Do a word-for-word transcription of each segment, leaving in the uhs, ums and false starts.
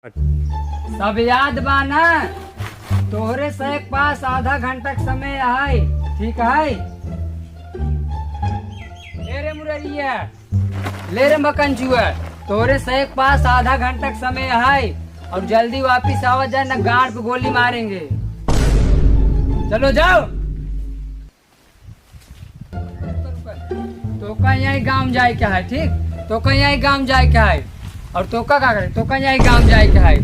सब याद बा ना? तोहरे से एक पास आधा घंटा के समय है, ठीक है? ए रे मुरैया, ले रे मकनचुआ, तोरे से एक पास आधा घंटा के समय है और जल्दी वापिस आवा जाए, न गांड पे गोली मारेंगे। चलो जाओ। तोका यही गांव जाए के है, ठीक? तोका यही गांव जाए के है। और तोका का करे? तोका यही गांव जाए के है।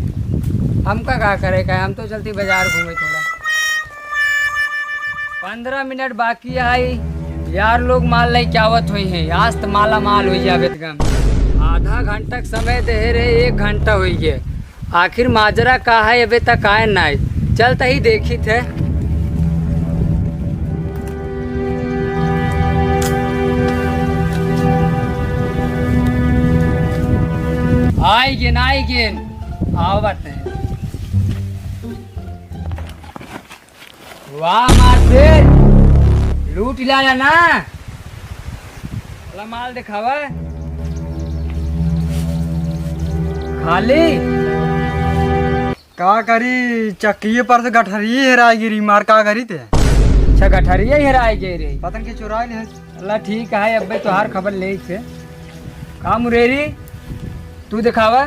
हमका का करे का है? हम तो चलती बाजार घूमे थोड़ा। पन्द्रह मिनट बाकी है। यार लोग माल लेके आवत हुई हैं। आज तो माला माल हुई जावे एकदम। आधा घंटा के समय दे रहे, एक घंटा हुई है। आखिर माजरा का है, अबे तक आए ना आए। चल तही देखी थे। आई गेन, आई गेन। आवत है। वाह मार शेर, लूट लाया ना। ला माल दिखावा। खाली। का करी, चक्किये पर से गठरिये हेराय गिरी, मार का करी ते? अच्छा, गठरिये हेराय गए रे। पतन के चुराय ले। ला ठीक है, अबे तोहार खबर ले थे। का मुरेरी, तू दिखावा।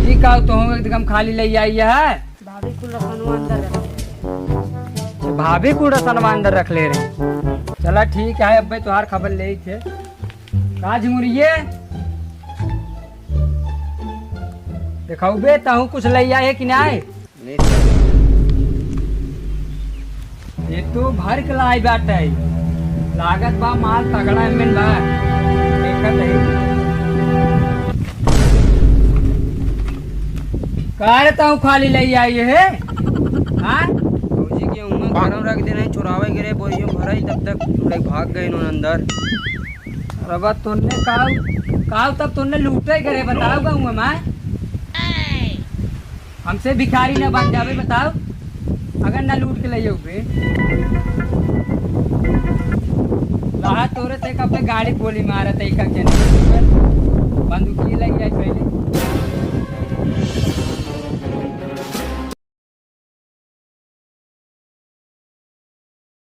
ई का तो हम एकदम खाली ले आई है। भाभी कुल रसनवा अंदर रख। अच्छा, भाभी कुल रसनवा अंदर रख ले रहे। चला ठीक है, अबे तोहार खबर ले थे। का झिंगुरिये? देखाऊ बे, ताहू कुछ ले आए कि नाय? नहीं सर। ये तो भर के लाई बाटे। लागत बा माल तगड़ा एमन बा। देखत है। का रे ताऊ खाली ले आई है? हाँ? भौजी के उम्र गरम रख दे नहीं, चुरावे के रे बोरियो भराई, तब तक भाग गए इन्होंने अंदर। अरे बा तोन्ने काऊ, काऊ तब तोन्ने लूटे करे बताओ गाँव में। हमसे भिखारी ना बन जावे बताओ, अगर ना लूट के ले जाओगे। रहा तोरे से कब गाड़ी गोली मारत है, का के नहीं? बंदूकी